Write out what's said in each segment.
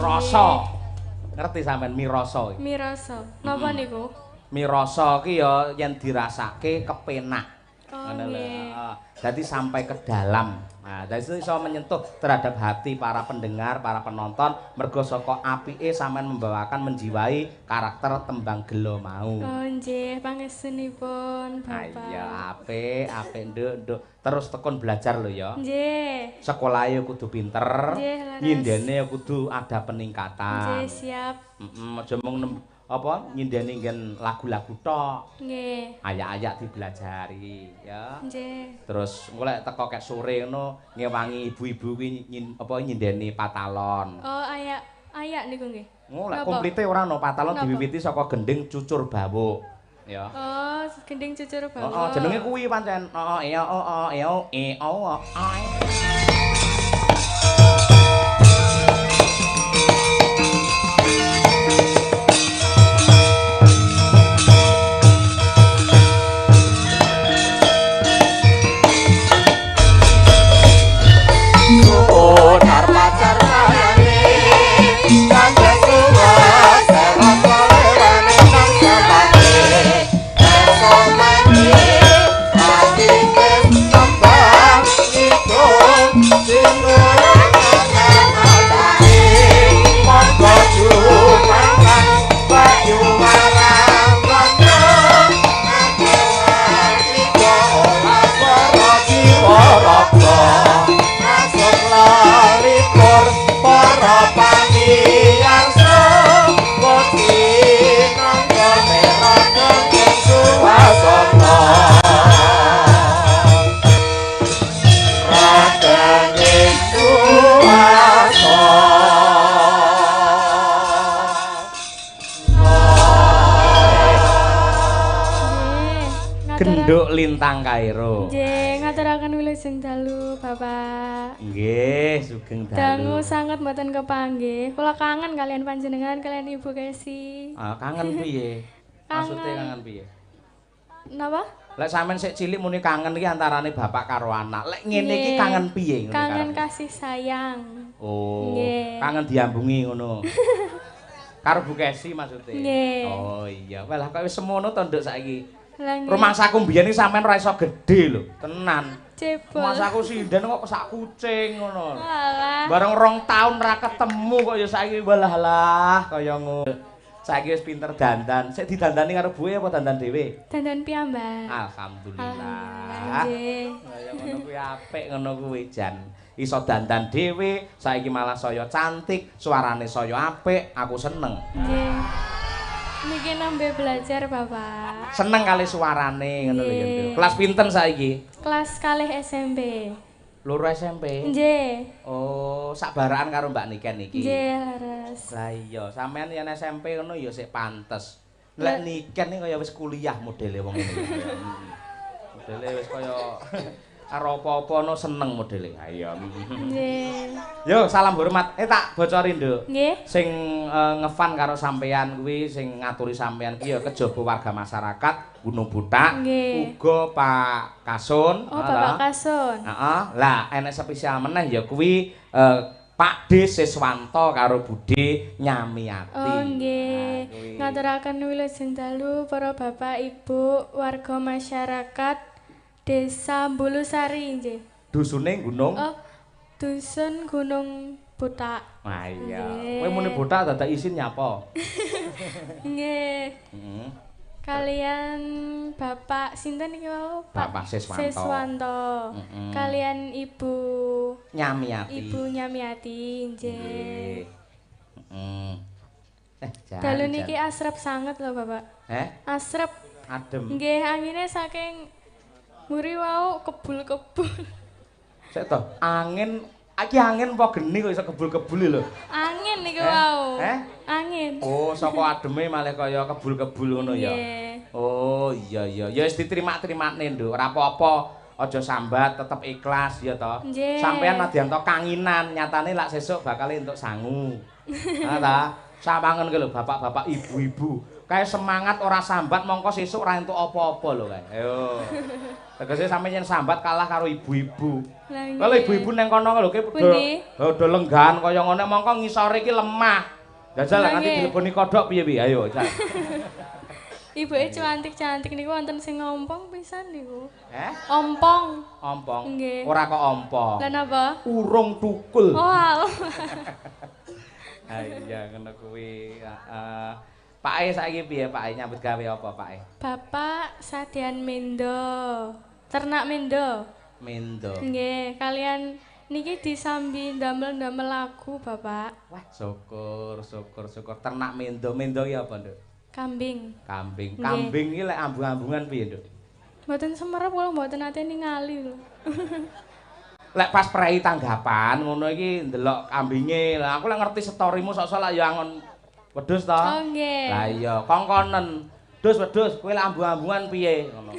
Mirasa. Ngerti sampean mirasa iki? Mirasa. Napa niku? Mirasa ki ya yen dirasake kepenak. Ngono lho. Dadi sampai ke dalam. Nah, dari situ iso menyentuh terhadap hati para pendengar, para penonton mergo saka apike sampean membawakan menjiwai karakter tembang gelo mau. Oh nggih, pangestunipun Bapak. Iya, apik, apik nduk, nduk. Terus tekun belajar lho ya. Nggih. Sekolahe kudu pinter. Nyindene kudu ada peningkatan. Nggih, siap. Heeh, aja mung apa nyindeni nggen lagu-lagu tok. Nggih. Ayak-ayak dibelajari ya. Nggih. Terus engko lek teko kek sore ngono ngewangi ibu-ibu kuwi apa nyindeni patalon. Oh, ayak-ayak niku nggih. Oh, lek komplite ora ono patalon diwiwiti saka gending cucur bawuk. Ya. Oh, gending cucur bawuk. Heeh, jenenge kuwi pancen. Heeh, iya, heeh, iya, e, o, a. Genduk Lintang Kairo. Nggih, ngaturaken wilujeng dalu, Bapak. Nggih, sugeng dalu. Dangu sanget mboten kepanggih. Kula kangen kalian panjenengan, kalian Ibu Kesi. Ah, kangen piye? Maksude kangen piye? Napa? Lek sampean sik cilik muni kangen iki antarane bapak karo anak. Lek ngene iki kangen piye ngono? Kangen kasih sayang. Oh, kangen diambungi ngono. Karo Bu Kesi maksude. Nggih. Oh iya, walah kok wis semono to nduk saiki. Rumangsaku mbiyen iki sampean ora iso gedhe lho, tenan. Cebol. Rumangsaku sinden kok sak kucing ngono. Alah. Bareng 2 tahun ra ketemu kok ya saiki walah lah kaya ngono. Saiki wis pinter dandan. Sik didandani karo buwe apa dandan dhewe? Dandan piyambak. Alhamdulillah. Nggih. Kaya ngono kuwi apik ngono kuwi jan. Iso dandan dhewe, saiki malah saya cantik, suarane saya apik, aku seneng. Nggih. Niki nembe belajar, Bapak. Seneng kali suarane ngono lho ya, Nduk. Kelas pinten saiki? Kelas 2 SMP. Loro SMP? Nggih. Oh, sak barakan karo Mbak Niken iki. Nggih, leres. Lah iya, sampean yen SMP ngono ya sik pantes. Lek Niken iki kaya wis kuliah modele wong ngene iki. Modele wis kaya karo apa-apa no seneng modele. Ayo. Nggih. Yo, salam hormat. Tak bocori, Nduk. Nggih. Sing ngefan karo sampean kuwi, sing ngaturi sampean kuwi ya kejaba warga masyarakat Gunung Butak, uga Pak Kasun. Oh, Bapak Kasun. Heeh. Lah, enek spesial meneh ya kuwi Pak D Siswanto karo Bude Nyamiati. Oh, nggih. Ngaturaken wilujeng dalu para bapak, ibu, warga masyarakat Desa Bulusari nggih. Dusune Gunung? Oh, dusun Gunung Butak. Wah iya. Kowe muni botak dadak isin nyapa? Nggih. Heeh. Kalian Bapak sinten iki wau? Bapak Siswanto. Siswanto. Kalian Ibu Nyamiati. Ibu Nyamiati nggih. Heeh. Dalu niki asrep sanget lho, Bapak. Eh? Asrep. Adem. Nggih, angine saking mburi wau kebul-kebul. Sik to, angin iki angin apa geni kok iso kebul-kebul lho? Angin niku wau. Angin. Oh, saka ademe malih kaya kebul-kebul ngono ya. Oh, iya iya. Ya wis diterima-terimane, Nduk. Ora apa-apa. Aja sambat, tetep ikhlas ya to. Sampeyan nadyan to kanginan, nyatane lak sesuk bakal entuk sangu. Ha ta? Sawangen ki lho bapak-bapak, ibu-ibu. Kae semangat ora sambat mongko sesuk ora entuk apa-apa lho kae. Ayo. Tegese sampeyan yen sambat kalah karo ibu-ibu. Kalau ibu-ibu neng kono lho ki do lenggahan kaya ngene mongko ngisore iki lemah. Jajal nganti dileboni kodhok piye-piye. Ayo, jajal. Ibuke cantik-cantik niku wonten sing ngompong pisan niku. Eh? Ompong. Ompong. Nggih. Ora kok ompong. Lah napa? Urung tukul. Oh. Ha iya ngono kuwi. Heeh. Pake saiki piye pake nyambut gawe apa pake? Bapak sadean mendo. Ternak mendo. Mendo. Nggih, kalian niki disambi ndamel-ndamel lagu Bapak. Wah, syukur, syukur, syukur. Ternak mendo, mendo ki apa, Nduk? Kambing. Kambing. Kambing iki lek ambung-ambungan piye, Nduk? Mboten semerep kula mboten nate ningali lho. Lek pas prei tanggapan ngono iki ndelok kambinge. Lah aku lek ngerti storymu sok-sok lak ya angon wedhus to. Oh nggih. Lah iya, kongkonen. Dus wedhus, kowe lek ambung-ambungan piye ngono.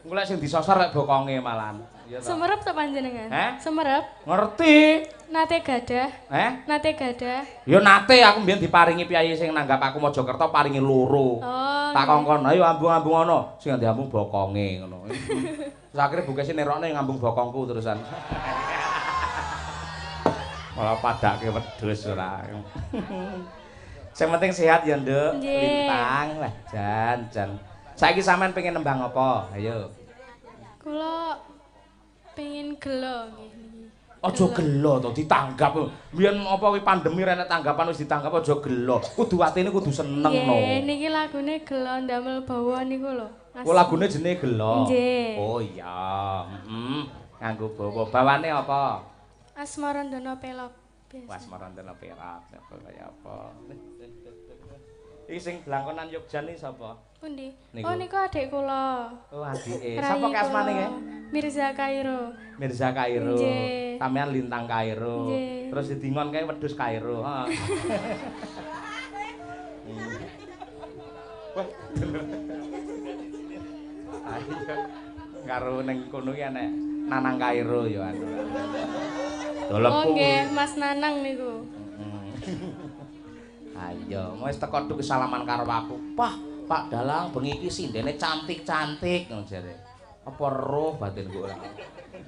Engko lek sing disosor lek bokonge malahan. Iya to. Semerep to panjenengan? Eh? Semerep? Ngerti. Nate gadah. Eh? Nate gadah. Ya nate aku mbiyen diparingi piyayi sing nanggap aku Mojokerto paringi loro. Oh. Tak kongkon, ayo ambung-ambung ngono, sing diambung bokonge ngono. Terus akhire bukese nerokne ngambung bokongku terusan. Malah padake wedhus ora. Sing penting sehat ya, Nduk. Lintang. Wah, jan jan. Saiki sampean pengen nembang apa? Ayo. Kula pengen gelo nggih niki. Aja gelo to ditanggap. Biyen apa kuwi pandemi rene tanggapan wis ditanggap aja gelo. Kudu atine kudu seneng no. Nggih, niki lagune gelo ndamel bawa niku lho. Oh, lagune jenenge gelo. Nggih. Oh iya, heeh. Nganggo bawa. Bawane apa? Asmarandana Pelog. Asmarandana Pelog. Apa kaya apa? Iki sing blangkonan Yogjan iki sapa? Pundi? Oh niku adik kula. Oh adike. Sapa ki asmane ke? Mirza Kairo. Mirza Kairo. Sampeyan Lintang Kairo. Terus didingon kae wedhus Kairo. Heeh. Wah. Ayo karo ning kono ki enek Nanang Kairo ya anu. Oh nggih, Mas Nanang niku. Ayo, wis teko tuk salaman karo aku. Pah, Pak Dalang bengi iki sindene cantik-cantik ngono jare. Apa roh batinku ora.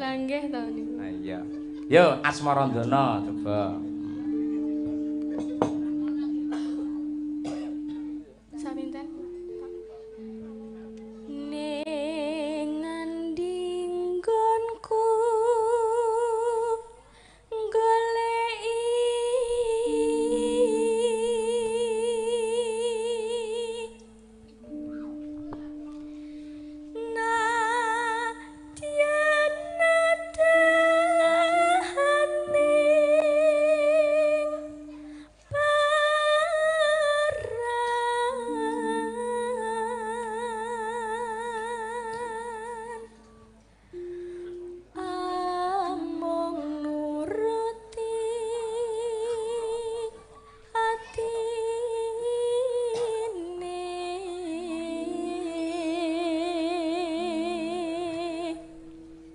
Lah nggih to niku. Ha iya. Yo Asmarandana coba. Saminten. Ning ngendi nggonku goleki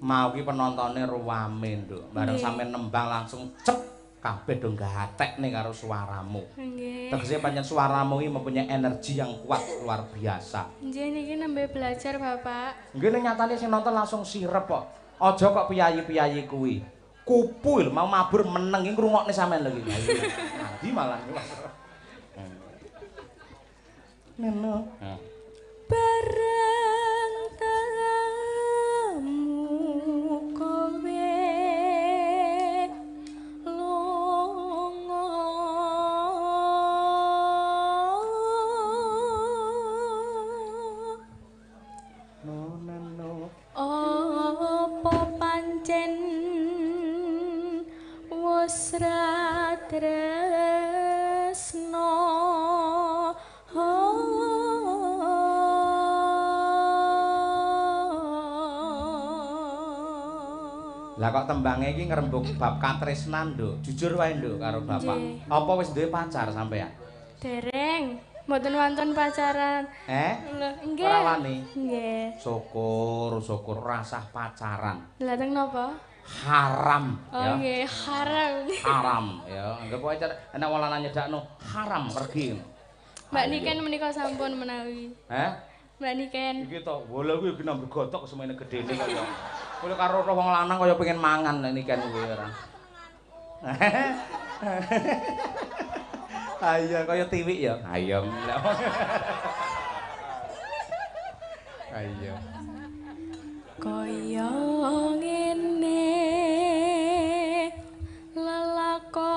Mau ki penontone ruame, Nduk. Bareng sampean nembang langsung cep kabeh do gatekne karo suaramu. Nggih. Tegese pancen suaramu iki mempunyai energi yang kuat luar biasa. Nggih niki nembe belajar, Bapak. Nggih ning nyatane sing nonton langsung sirep kok. Aja kok piyayi-piyayi kuwi. Kupu lho mau mabur meneng iki ngrungokne sampean lho iki. Andi malah. Neno. Bareng temu kowe lunga no apa pancen wis ra tresno. Lah kok tembange iki ngrembug bab katresnan, Nduk. Jujur wae, Nduk, karo bapak. Apa wis duwe pacar sampean? Dereng, mboten wonten pacaran. Eh? Lho, nggih. Ora wani. Nggih. Syukur, syukur rasah pacaran. Lha teng napa? Haram. Oh ya. Nggih, haram. Haram ya. Anggap wae enek wong lanang nyedakno haram pergi. Mbak Niken menika sampun menawi. Heh? Mbak Niken. Iki to, bola kuwi iki nambah gotok semene gedene kaya. Kowe karo wong lanang kaya pengen mangan nek Niken kuwi ora. Ayo kaya tiwik ya. Ayam. Ayo. Kaya ngene lelakonku.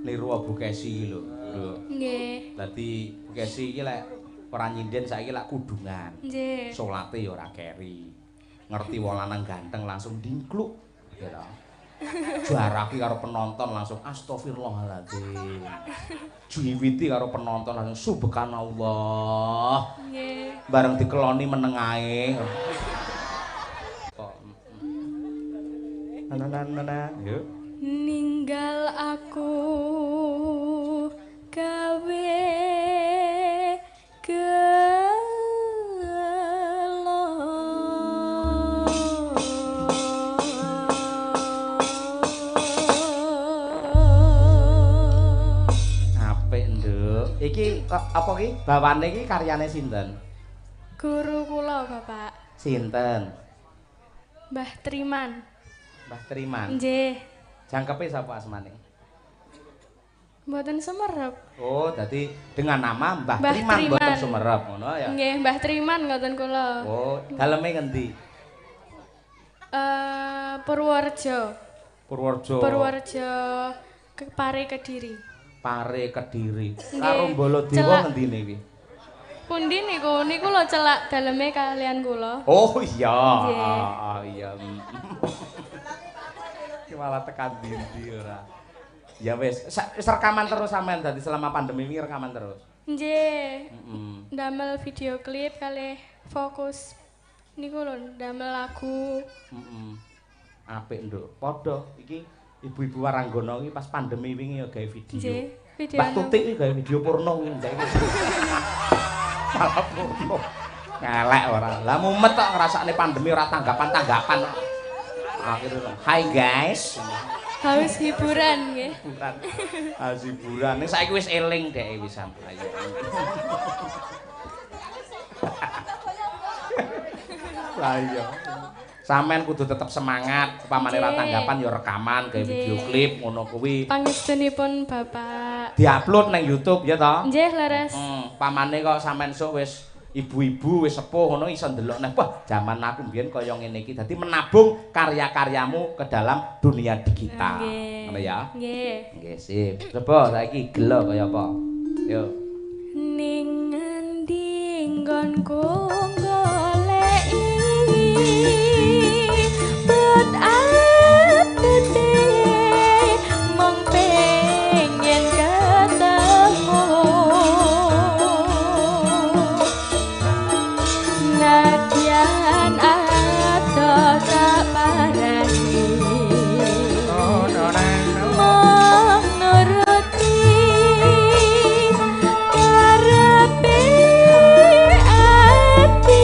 Niru Bu Kesi iki lho, Nduk. Nggih. Dadi Bu Kesi iki lek ora nyinden saiki lak kudungan. Nggih. Salate ya ora keri. Ngerti wong lanang ganteng langsung dingkluk, ya ta. Jaraki karo penonton langsung astagfirullahaladzim. Jiwiti karo penonton langsung subhanallah. Nggih. Bareng dikeloni meneng ae. Kok na. Yuk. Ninggal aku gawe gelo. Apik, Nduk. Iki apa iki? Bawane iki karyane sinten? Guru kula, Bapak. Sinten? Mbah Triman. Mbah Triman. Nggih. Jangkepe sapa asmane? Mboten sumerep. Oh, dadi dengan nama Mbah Triman mboten sumerep ngono ya. Nggih, Mbah Triman ngoten kula. Oh, daleme ngendi? Purworejo. Purworejo. Purworejo Pare Kediri. Pare Kediri. Karo Baladewa ngendine iki? Pundi niku? Niku lho celak daleme kalian kula. Oh iya. Ah iya. Iki malah tekan ndi ora. Ya wis, rekaman terus sampean dadi selama pandemi ini rekaman terus. Nggih. Ndamel video klip kalih fokus niku lho ndamel lagu. Heeh. Apik, Nduk. Padha iki ibu-ibu Waranggono iki pas pandemi wingi ya gawe video. Nggih, video. Mbak Tutik iki gawe video porno kuwi ndek. Malah porno. Ngelek ora. Lah mumet kok ngrasakne pandemi ora tanggapan-tanggapan. Akhirnya, "Hai guys." Haus hiburan nggih. Hiburan. Haus hiburan. Ning saiki wis eling dhek wisan. Ayo. Lah iya. Sampeyan kudu tetep semangat, upamane ra tanggapan ya rekaman gawe video klip ngono kuwi. Pangestunipun Bapak. Diupload nang YouTube ya to? Nggih, leres. Pamane kok sampeyan sok wis ibu-ibu wis sepuh ngono iso ndelok neh, wah jaman aku mbiyen kaya ngene iki. Dadi menabung karya-karyamu ke dalam dunia digital. Ngono ya? Nggih. Nggih, sip. Coba saiki gelo kaya apa? Yo. Ning ngendi nggonku goleki bet atine mung pengen ketemu. Nadyan adoh tak parani mung nuruti karepe ati.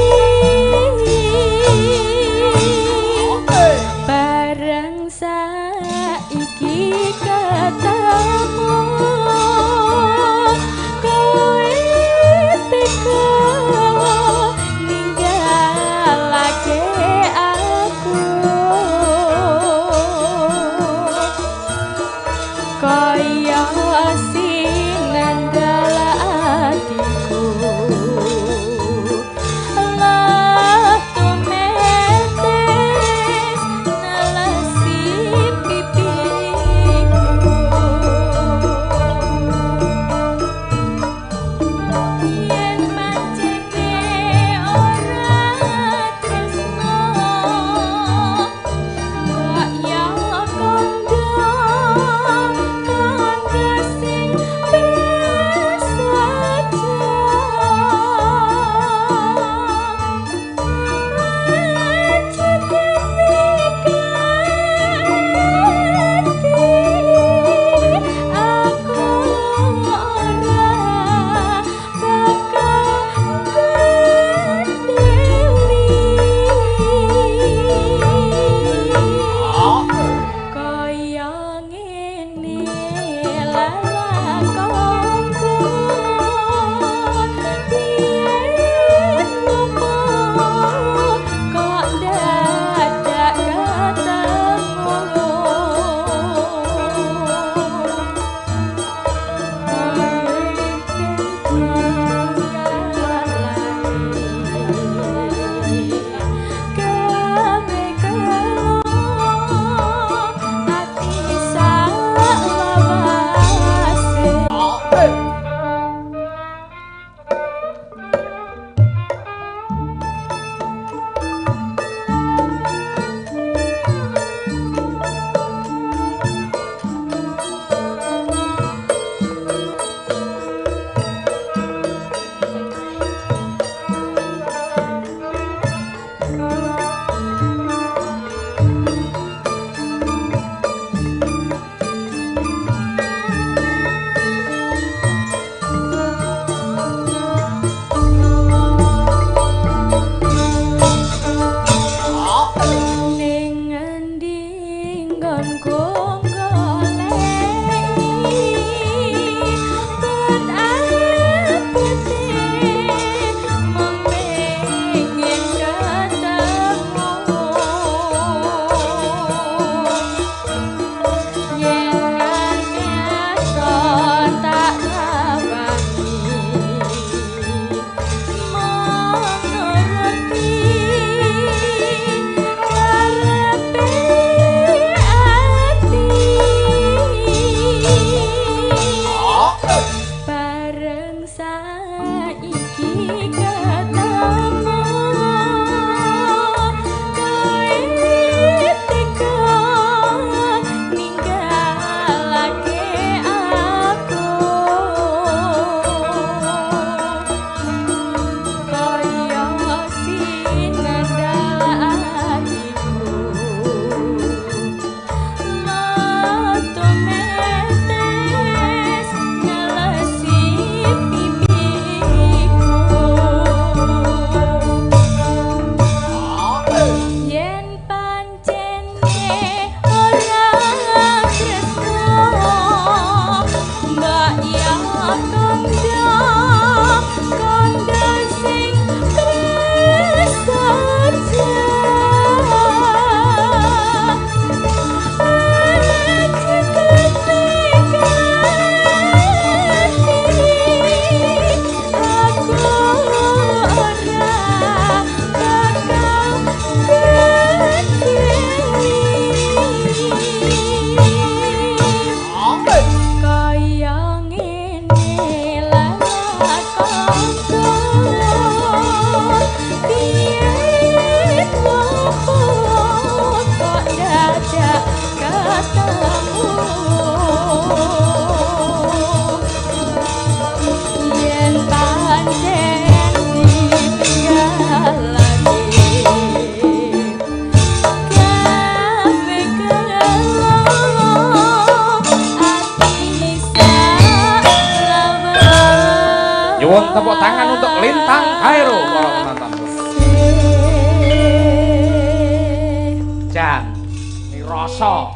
Mirasa.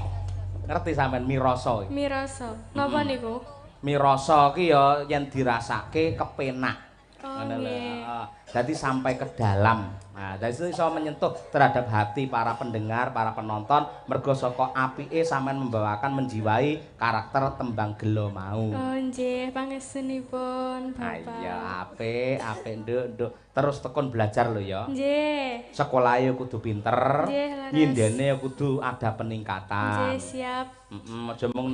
Ngerti sampean mirasa iki? Mirasa. Napa niku? Mirasa ki ya yen dirasake kepenak. Oh, lho. Dadi sampai ke dalam. Nah, dari situ iso menyentuh terhadap hati para pendengar, para penonton mergo saka apike sampean membawakan menjiwai karakter tembang gelo mau. Oh nggih, pangestunipun Bapak. Iya, apik, apik nduk, nduk. Terus tekun belajar lho ya. Nggih. Sekolahe kudu pinter, nyindene kudu ada peningkatan. Nggih, siap. Heeh, aja mung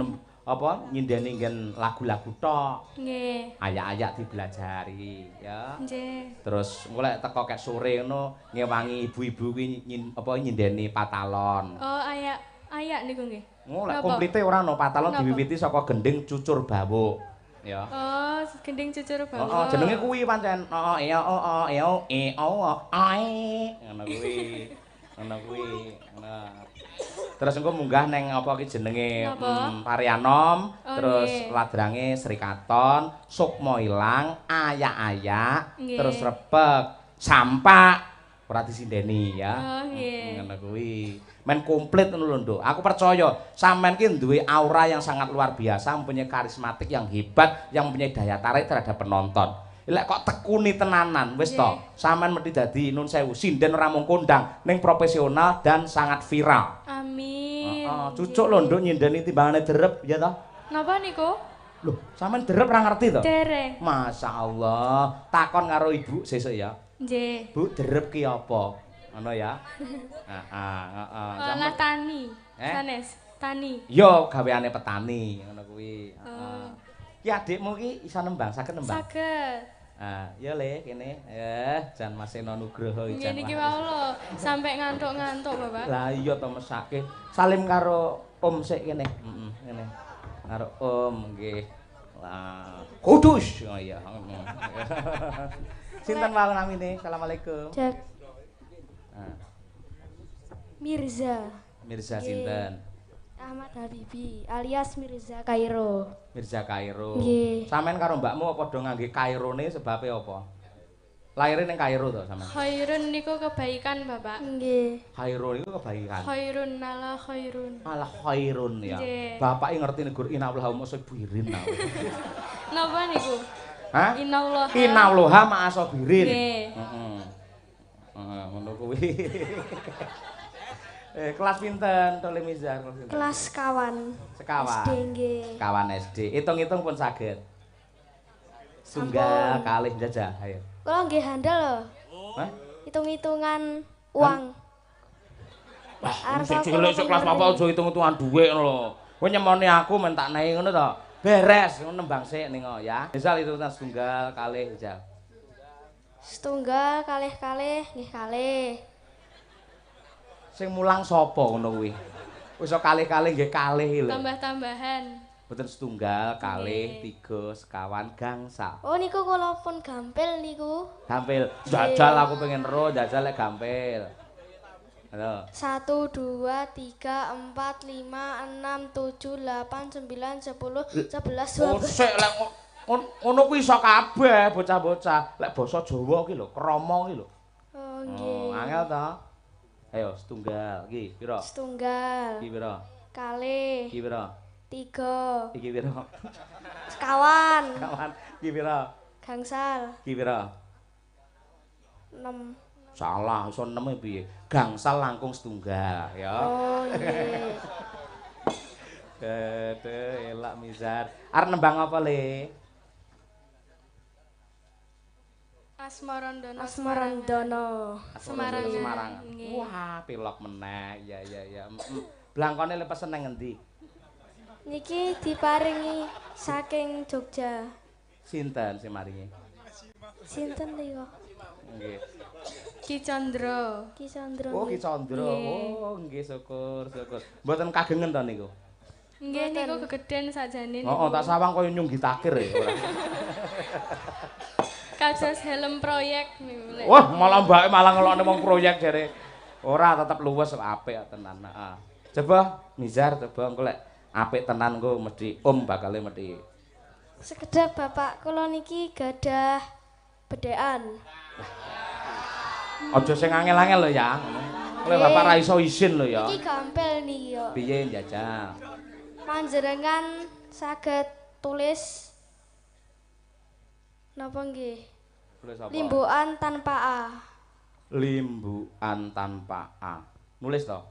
apa nyindeni nggen lagu-lagu tok. Nggih. Ayak-ayak dibelajari ya. Nggih. Terus engko lek teko kek sore ngono ngewangi ibu-ibu kuwi apa nyindeni patalon. Oh, ayak-ayak niku nggih. Oh, lek komplite ora ono patalon diwiwiti saka gending cucur bawuk. Ya. Oh, gending cucur bawuk. Heeh, jenenge kuwi pancen. Heeh, e o e o e o ae. Ngono kuwi. Ngono kuwi. Ngono. Terus engko munggah neng apa ki jenenge Parianom, terus ladrange Sri Katon, Sukma ilang, ayak-ayak, terus repek, sampak ora disindeni ya. Oh nggih. Ngono kuwi. Men komplit ngono lho, Nduk. Aku percaya sampean ki duwe aura yang sangat luar biasa, mempunyai karismatik yang hebat, yang mempunyai daya tarik terhadap penonton. Lek kok tekuni tenanan wis to, sampean mesti dadi nun sewu sinden ora mung kondang ning profesional dan sangat viral. Amin. Heeh, cucuk lho Nduk nyindeni timbangane derep ya toh. Napa niku? Lho, sampean derep ora ngerti to? Dereng. Masyaallah, takon karo ibu sesuk ya. Nggih. Bu, derep ki apa? Ngono ya. Heeh, heeh. Olah tani. Sanes, tani. Yo gaweane petani ngono kuwi. Heeh. Ki adikmu ki iso nembang, saged nembang? Saged. Ah, ya le kene. Jan Mas Seno Nugroho iki. Ngene iki wae lho, sampe ngantuk-ngantuk, Bapak. Lah iya to mesake. Salim karo Om sik kene. Heeh, kene. Karo Om nggih. Lah, Kudus. Oh iya. Sinten wae namine? Assalamualaikum. Cek. Mirza. Mirza sinten? Ahmad Habibi alias Mirza Kairo. Mirza Kairo. Nggih. Sampeyan karo mbakmu apa padha ngangge Kairone sebabe apa? Lahire ning Kairo to sampeyan? Khairun niku kebaikan, Bapak. Nggih. Khairun niku kebaikan. Khairun ala khairun. Ala khairun ya. Bapake ngerti negur inallah ma'asabirin. Napa niku? Hah? Inallah. Inallah ma'asabirin. Nggih. Heeh. Heeh, ngono kuwi. Kelas pinten Tole Mizar? Kelas sekawan. Sekawan. SD nggih. Sekawan SD. Hitung-hitung pun saged. Sunggal kalih jajah, ayo. Kula nggih handal lho. Hah? Hitung-hitungan uang. Wah, sing cilik sik kelas apa aja hitung-hitungan dhuwit ngono lho. Kowe nyemoni aku men tak nehi ngono to. Beres, ngono nembang sik ning ya. Misal hitungan setunggal kalih jajah. Setunggal kalih-kalih nggih kalih. Sing mulang sapa ngono kuwi? Wis kalih-kalih nggih kalih lho. Tambah-tambahan. Mboten setunggal, kalih, tiga, sekawan, gangsal. Oh niku kula pun gampil niku. Gampil. Jajal aku pengen ero, jajal lek gampil. Halo. 1 2 3 4 5 6 7 8 9 10 11 12. Oh sik lek ngono kuwi iso kabeh bocah-bocah. Lek basa Jawa ki lho, krama ki lho. Oh nggih. Oh, angel to. Ayo setunggal iki pira? Setunggal. Iki pira? Kalih. Iki pira? 3. Iki pira? Sekawan. Sekawan. Iki pira? Gangsal. Iki pira? 6. Salah, iso 6 piye? Gangsal langkung setunggal ya. Oh nggih. Aduh, elak Mizar. Arep nembang apa, Le? Asmarandono. Asmarandono. Semarang. Semarang. Wah, pilok meneh. Ya ya ya. Blangkone le pesen nang ngendi? Niki diparingi saking Jogja. Sinten sing maringi? Sinten niku? Nggih. Ki Chandra. Ki Chandra. Oh, Ki Chandra. Oh, nggih syukur, syukur. Mboten kagengen to niku? Nggih niku gegeden sakjane niku. Heeh, tak sawang kaya nyunggi takir ya ora. Kados helm proyek niku. Wah, malah mbake malah ngelokne wong proyek jare. Ora tetep luwes apik tenan. Heeh. Coba Mizar coba engko lek apik tenan engko mesti om bakale mesti. Sekedap Bapak kula niki gadah bedhekan. Aja sing angel-angel lho ya. Oleh bapak ra iso isin lho ya. Iki gampil niki yo. Piye njajal? Panjenengan saged tulis napa nggih? Tulis apa? Limbukan tanpa A. Limbukan tanpa A. Nulis to?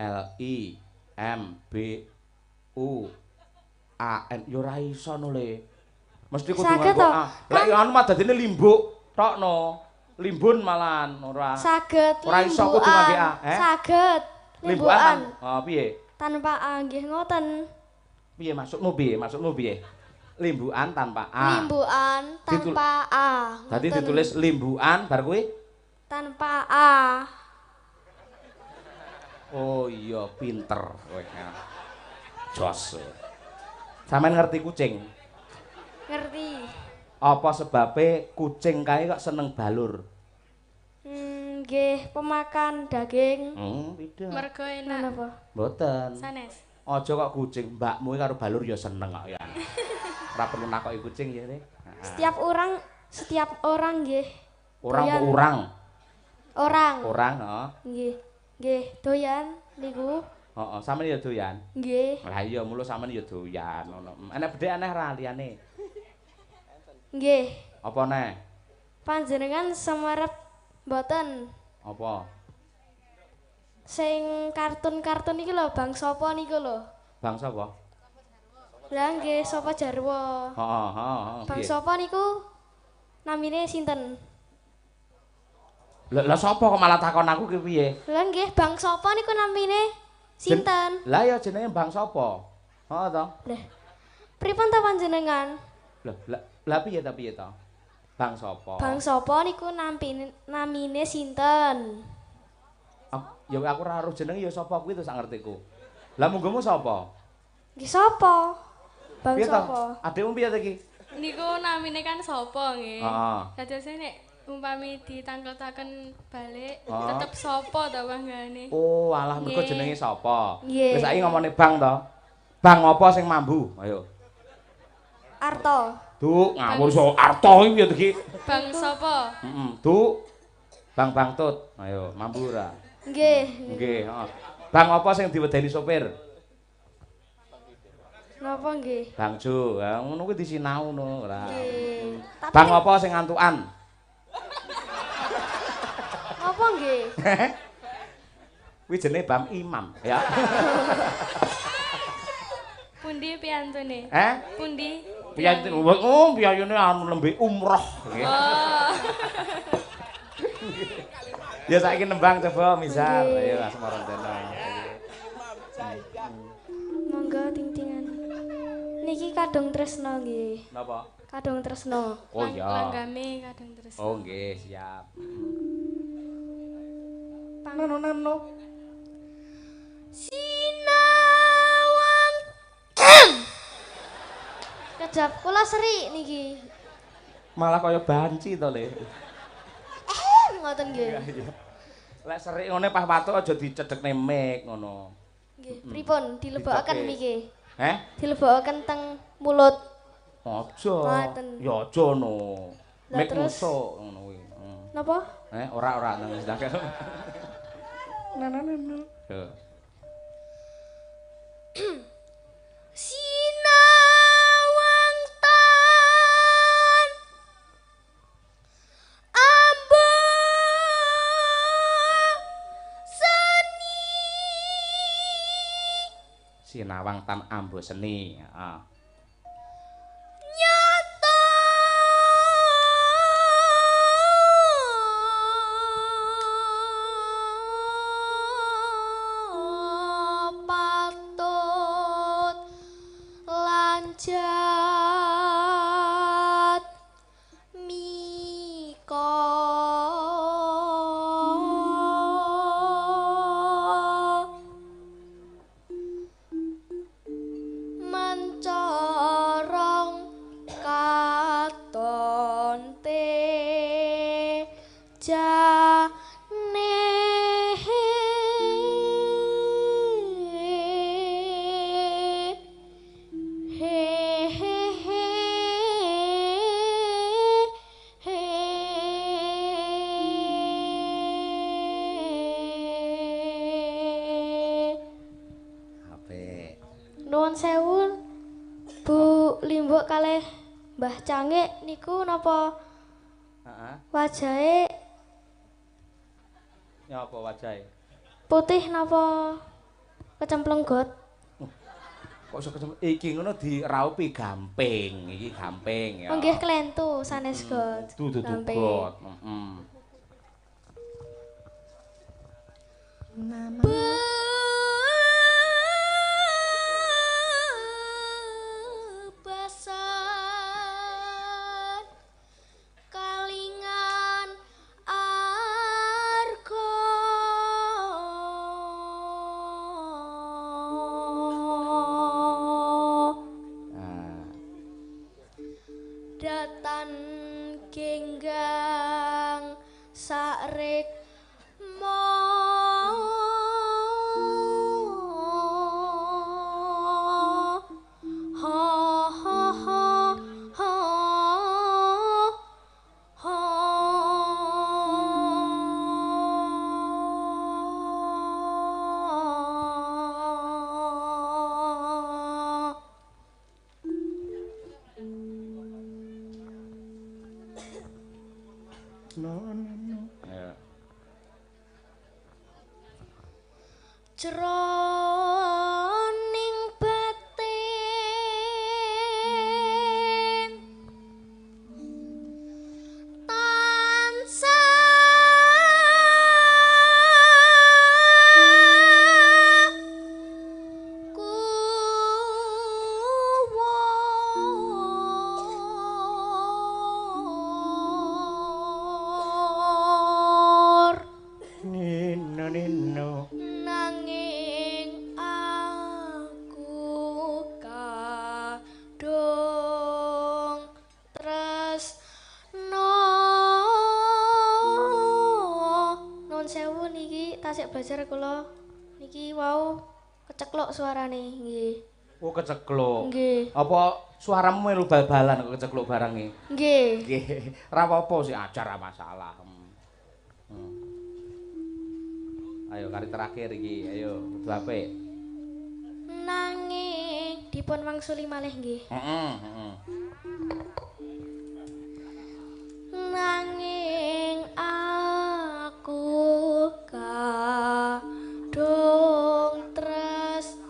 L I M B U A N. Yo ora iso nulis. Mesti kudu nganggo A. Lek anu mah dadine limbuk tok no. Limbun malahan ora. Saged ora iso kudu nganggo A, eh? Saged limbukan. Oh, piye? Tanpa A nggih ngoten. Piye maksudmu piye? Maksudmu piye? Limbukan tanpa A. Limbukan tanpa A. Dadi ditulis limbukan bar kuwi tanpa A. Oh iya pinter kowe. Jos. Sampeyan ngerti kucing? Ngerti. Apa sebabe kucing kae kok seneng balur? Nggih, pemakan daging. Tidak. Mergo enak. Napa? Mboten. Sanes. Aja kok kucing, mbakmu karo balur ya seneng kok ya. Ora perlu nakoki kucing ya, Re. Setiap orang nggih. Orang kok urang? Orang. Orang, heeh. Nggih. Nggih, doyan niku. Heeh, sampeyan ya doyan? Nggih. Lah iya, mulo sampeyan ya doyan ngono. Enek bedhek aneh ra liyane? Nggih. Apa neh? Panjenengan semerep mboten? Apa? Sing kartun-kartun iki lho, Bang sapa niku lho? Bang sapa? Lah nggih, sapa jarwo. Heeh, heeh. Bang sapa niku namine sinten? Lah sapa kok malah takon aku ki piye? Lah nggih, Bang sapa niku namine sinten? Lah ya jenenge Bang sapa? Heeh to. Lah. Pripun ta panjenengan? Lah, lah piye ta piye ta? Bang sapa? Bang sapa niku namine sinten? Ya aku ora roh jenenge ya sapa kuwi to sak ngertiku. Lah mungguhmu sapa? Nggih sapa? Bang sapa? Adikmu piye ta iki? Niku namine kan sapa nggih. Heeh. Dadosne nek umpami ditangkletaken balik tetep sapa ta panggane. Oh, alah mergo jenenge sapa. Wis saiki ngomongane bang to. Bang apa sing mambu? Ayo. Arto. Duk, ngawur so arto iki piye to iki? Bang sapa? Heeh, Duk. Bang Bangtut. Ayo, mambu ora? Nggih. Nggih, heeh. Bang apa sing diwedeni sopir? Napa nggih? Bang Jo, ha ngono kuwi disinau ngono ora. Nggih. Bang apa sing ngantukan? Napa nggih? Kuwi jenenge Bang Imam, ya. Pundi piyantune? Eh? Pundi? Piyantune. Oh, piyayune anu lembe umroh nggih. Oh. Ya saiki nembang coba misal. Ayo Asmarandana. Monggo ting-tingan. Niki kadung tresno nggih. Napa? Kadung tresno. Oh iya. Langgame kadung tresno. Oh nggih, siap. Nano nano. Sinawang. Kedap kula seri niki. Malah kaya banci to, Le. Ngoten nggih. Lek serik ngene pas watuk aja dicedhekne mik ngono. Nggih, pripun dilebokaken mike? Heh? Dilebokaken teng mulut. Aja. Ya aja no. Mik musuk ngono kuwi. Napa? Eh, ora ora nang wis. Nana nana. Yo. Sinawang tan ambo seni. Sinawang tan ambo seni, heeh. Nyata patut lanjat mika mencoba. Nuwun sewu Bu Limbuk kalih Mbah Cangik niku napa? Heeh. Wajahe ya apa wajahe? Putih napa kecemplung got? Kok iso kecemplung? Iki ngono diraupi gamping, iki gamping ya. Oh nggih klentu sanes got. Dudu got. Heeh. Bebasan kalingan arga datan genggang sarik jroning batin tansah kuwur nino nino nanging aku kadung tresno. Nuwun sewu niki tasik belajar kula niki wau kecekluk suarane nggih. Oh kecekluk. Nggih. Apa suaramu melu bal-balan kok kecekluk barang iki? Nggih. Nggih. Ora apa-apa sih ajar ora masalah. Ayo kari terakhir iki, ayo kudu apik. Nanging dipun wangsuli malih nggih. Heeh, heeh. Nanging aku kadung tresno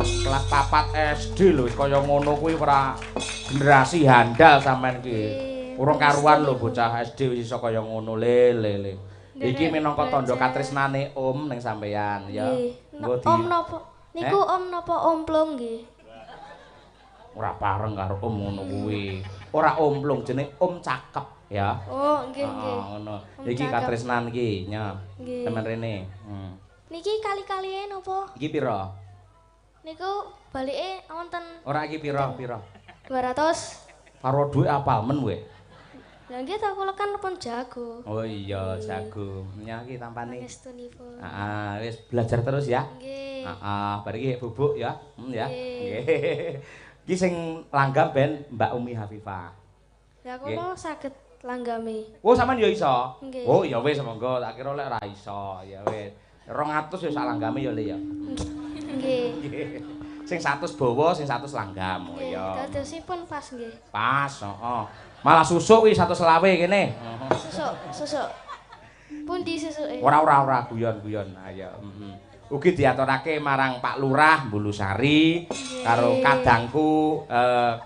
Kelas 4 SD lho wis kaya ngono kuwi ora generasi handal sampean iki. Urung karuan lho bocah SD wis iso kaya ngono le le. Iki minangka tandha katresnane Om ning sampean ya. Om napa? Niku Om napa omplung nggih? Ora pareng karo Om ngono kuwi. Ora omplung jenenge Om cakep ya. Oh nggih nggih. Ngono. Iki katresnan iki nya. Temen rene. Niki kali-kalie napa? Iki pira? Niku balike wonten. Ora iki pira pira? 200. Karo dhuwit apal men kowe. Lah nggih ta kula kan pun jago. Oh iya jago. Nyah iki tampane. Pangestunipun. Heeh, wis belajar terus ya. Nggih. Heeh, bar iki bubuk ya. Ya. Nggih. Iki sing langgam ben Mbak Umi Hafifah. Lah kula saged langgame. Oh sampean ya iso? Nggih. Oh ya wis monggo, tak kira lek ora iso. Ya wis. 200 ya sak langgame ya Le ya. Nggih. Sing 100 bawa, sing 100 langgam. Oh iya. Dadosipun pas nggih. Pas, heeh. Malah susuk kuwi 125 kene. Susuk, susuk. Pundi susuke? Ora ora ora guyon-guyon. Ayo, heeh. Ugi diaturake marang Pak Lurah Bulusari karo kadangku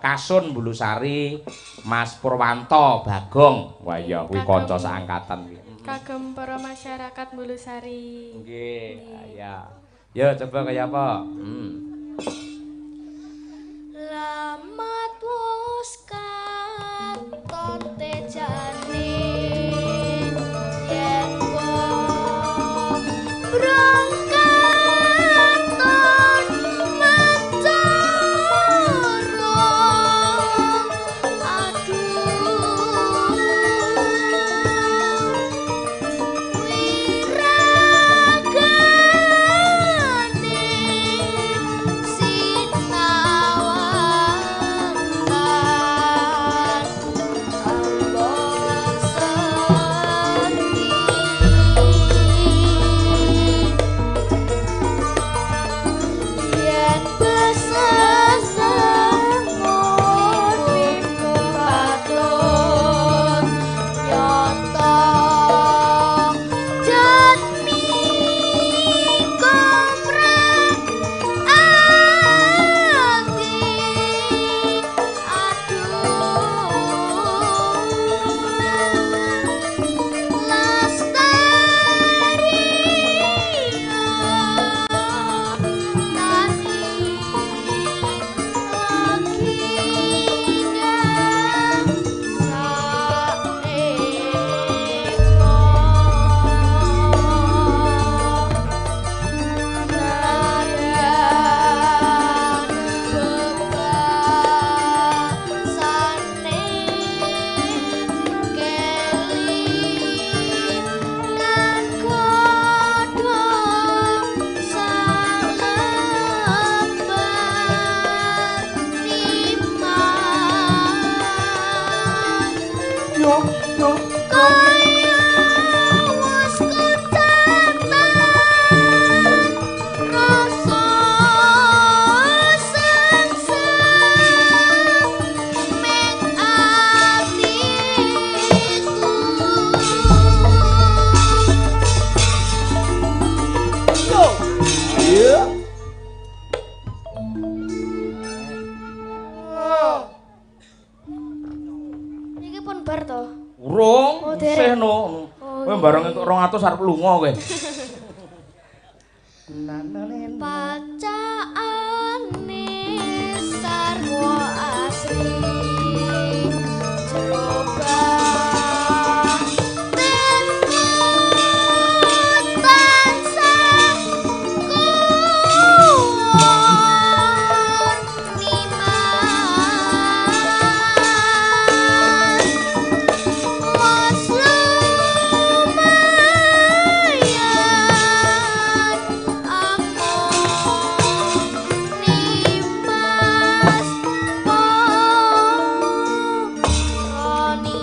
Kasun Bulusari Mas Purwanto Bagong. Wah iya kuwi kanca saangkatan kuwi. Kagem para masyarakat Bulusari. Nggih, ya. Yo coba kaya apa? Lamat wis katon tejane yen wong brongkaton mencorong aduh wirang Yo yo Kaya wis kucatat rasa sengsem ming atiku. Yo. Iya. Niki pun bar to? Urung, Oh, isih dereng. no. Oh, Kowe bareng entuk 200 arep lunga kowe. Pacaane sarwa asri jero batinku tansah kuwur nimas. Wes lumayan amung nimas poroni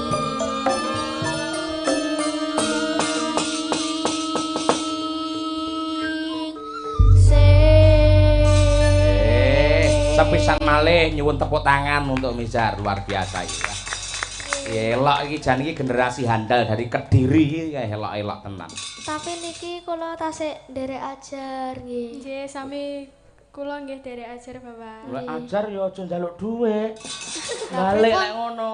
Sepisan malih nyuwun tepuk tangan untuk Mizar, luar biasa iki. Elok iki jan iki generasi handal dari Kediri iki elok-elok tenan. Tapi niki kula tasik nderek ajar nggih. Nggih, sami kula nggih derek ajar Bapak. Lek ajar ya aja njaluk dhuwit. Balik lek ngono.